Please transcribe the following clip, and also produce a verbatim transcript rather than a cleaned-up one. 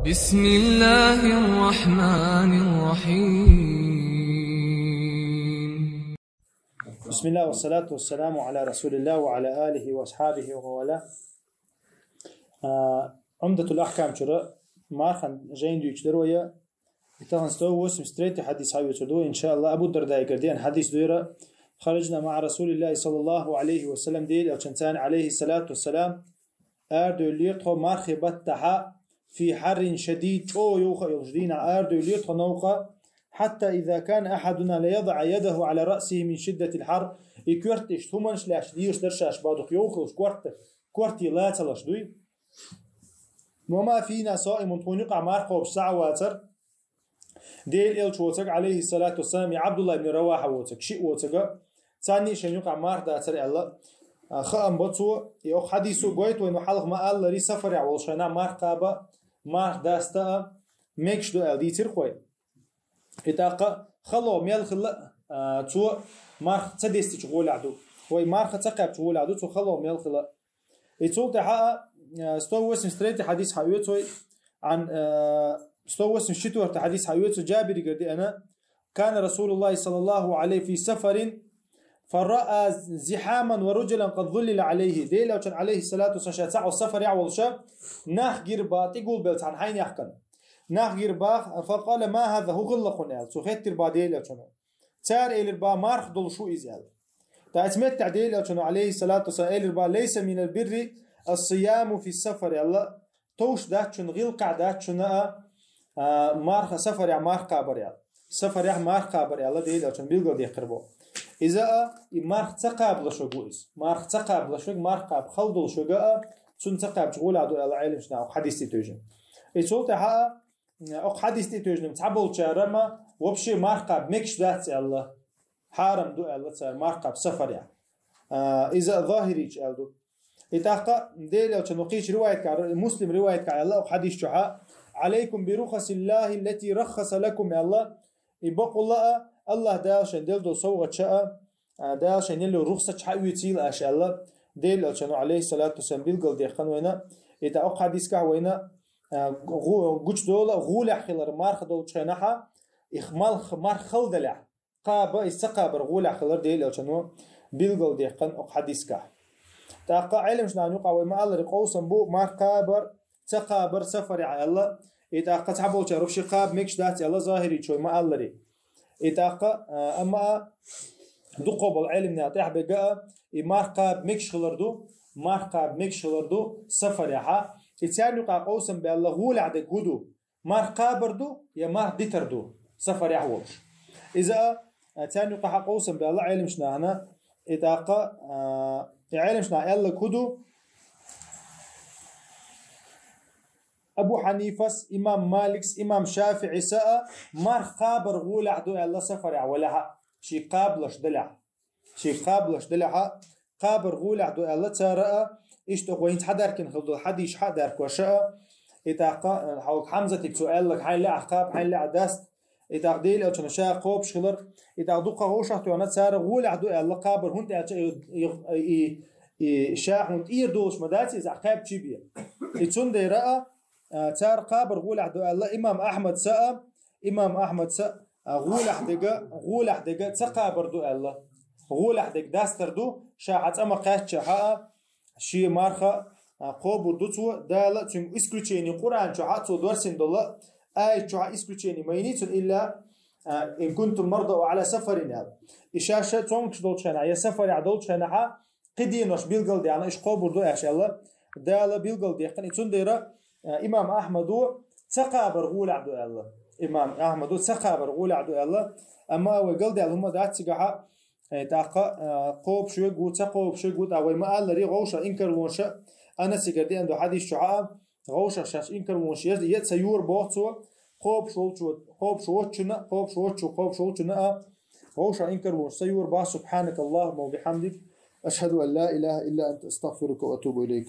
بسم الله الرحمن الرحيم. بسم الله والصلاة والسلام على رسول الله وعلى آله وأصحابه ومن والاه. А, Умдатул Ахкам чура мархан жайн дуьйцуш дар вай. И тахан сто восемьдесят третий хьадис хьаоьцур ду, иншааллахӀ. Абу Дардаигара деана хьадис ду ер. خرجنا مع رسول الله صلى الله عليه وسلم, Даьла Элчанца, عليه الصلاة والسلام, арадевллера тхо мархий баттахьа, في حر شديد, чӀогӀа йовха йолча дийнахьа арадевллера тхо новкъа, حتى إذا كان أحدنا ليضع يده على رأسه من شدة الحر, и коьрта иштта хӀуманаш лаьцна дезаш дар шоаш бадух йовха йолаш, корта, корта лацалаш дуй. وما فينا صائم, тхона юкъахь марха кхобуш цхьа а вацар. Даьла Элча воцург, عليه الصلاة والسلام, я Ӏабдуллахь ибн Равахьа воцург, шиъ воцург, царна а шайна юкъахь марха дацар аьлла, а, хаам бо цо. И оха хьадисо гойту вайна хьалха ма аллара, сафарехь волча хенахь марха кхаба, марха даста а мегаш ду аьлла дийцира-кх вай. И тӀаккха хало мел хилла, а, цо марха ца дестача гӀолехь ду. Вай марха ца кхаьбча гӀолехь ду, цо хало мел хилла. И цул тӀаьхьа а, а, сто восемьдесят третий хьадис хьаоьцу вай, عن, а, сто восемьдесят четвёртый хьадис хьаоьцу, Джабиригара деана: كان رسول الله صلى الله عليه في سفر فرأى زحاما ورجلا قد ظلل عليه. Даьла Элчано, عليه الصلاة والسلام, ша цхьа сафарехь волуш, нах гирба тӀегулбелла цхьана хьайнехкана. Нах гирба, فقال: ما هذا؟ ХӀун хилла кхунна, аьлла. Цо хаьттира бах Даьла Элчано. Цара элира бах: марха долуш ву иза, аьлла. ТӀаккха оцу меттехь Даьла Элчано, عليه الصلاة والسلام, элира бах: ليس من البر الصيام في السفر, аьлла. Товш дац шуна, гӀиллакхехь дац шуна а, а, марха, сафарехь марха кхабар аьлла. Сафарехь марха кхабар аьлла, Даьла Элчано билгалдаьккхира бо. Иза а, и марха ца кхабалаш верг ву иза. Марха ца кхабалаш верг, марха кхаба хала долуш верг а, цунна ца кхаьбча гӀолехь ду аьлла, Ӏеламнаха оха хьадис тӀе тевжина. И цул тӀаьхьа а, оха хьадис тӀе тевжина цхьаболчара ма вообще марха кхаба мегаш дац аьлла. Хьарам ду аьлла цара марха кхаба сафарехь. А, иза а захӀирийча аьлла ду. И тӀаккха Даьла Элчано кхечу риваятехь, Муслим риваятехь аьлла оха хьадис чохьа: عليكم برخص الله التي رخص لكم, аьлла. И бакъулла а, АллахӀ Дала шайна делла долу совгӀаташ а, а, Дала шайна елла рухсаташ хьаоьцийла аша аьлла. Даьла Элчано, عليه الصلاة والسلام, билгалдаьккхина вайна. И тӀаккха оха хьадисехь вайна, а, гу-, гучудолу гӀолехь хилар марха долчу хенахьа, и х-, малх-, марха хала делахь кхаба, иза ца кхабар гӀолехь хилар Даьла Элчано билгалдаьккхина оха хьадисехь. ТӀаккха Ӏеламнахана юкъахь вай ма аллара къовсам бу марха кхабар, ца кхабар сафарехь аьлла. И тӀаккха цхьаболчара вообще кхаба мегаш дац аьлла, захӀирийча вай ма аллара. И тӀаккха, а, амма а дукхахболу Ӏеламнаха тӀехь берг а, и марха кхаба мегаш хилар ду, марха кхаба мегаш хилар ду сафарехьа. И царна юкъахь къовсам баьлла гӀолехь дерг хӀун ду? Марха кхабар ду я марха дитар ду сафарехь волуш? Иза а, а, царна юкъахь къовсам баьлла Ӏеламнахана, и тӀаккха, а, и Ӏеламнаха аьлларг хӀун ду? Абу Хьанифас, имам Маликс, имам ШафиӀис а марха кхабар гӀолехь ду аьлла сафарехь валахьа, шиъ кхабалаш далахь. Шиъ кхабалаш далахьа, кхабар гӀолехь ду аьлла цара а, иштта вайна хьадаьржина хилла долу хьадисаш хьа а даьржош а, и тӀаккха, а, хьалха Хьамзатига цо аьлларг хьайна лаахь кхаба, хьайна лаахь даста, и тӀаккха Даьла Элчано ша кхобуш хилар, и тӀаккха дукха вовшах тоьхна цара гӀолехь ду аьлла кхабар, хӀунда аьлча и, и, и, и ша хӀунда тӀера долуш ма дац иза, ахь кхаьбчий бен. И цундела а, а, цара кхабар гӀолехь ду аьлла имам Ахьмадса а, имам Ахьмадса а, а, гӀолехь дерг, гӀолехь дерг ца кхабар ду аьлла. ГӀолехь дерг дастар ду, ша хьан цӀа ма кхаьчча хьа а, шен марха, а, кхобур ду цо, Дала цуьнга исключение Къуръан чохь а цо доьссина долу, аят чохь а исключение ма йиний цунна, илла, а, إن كنتم مرضى أو على سفر аьлла. И ша ша цомгуш долчу хенахь, я сафарехь долчу хенахь а, кхин денош билгалдаьхна, уьш кхобур ду аьлла, Дала билгалдаьккхина. И цундела, а, имам Ахьмадо ца кхабар гӀолехь ду аьлла. Имам Ахьмадо ца кхабар гӀолехь ду аьлла. Амма вай галдаьлла хӀума дац цигахь а, э, тӀаккха, а, кхобуш верг ву, ца кхобуш верг ву, тӀаккха вай ма аллара, гӀовша инкарлонаш а, Анасигара деана ду хьадис чохь а, гӀовша шаьш инкарлонаш я, я ца йора боху цо, кхобуш волчо, кхобуш воцчунна, кхобуш воцчо, кхобуш волчунна а, гӀовша инкарлонаш ца йора бах. سبحانك اللهم وبحمدك، أشهد أن لا إله إلا أنت، أستغفرك وأتوب إليك.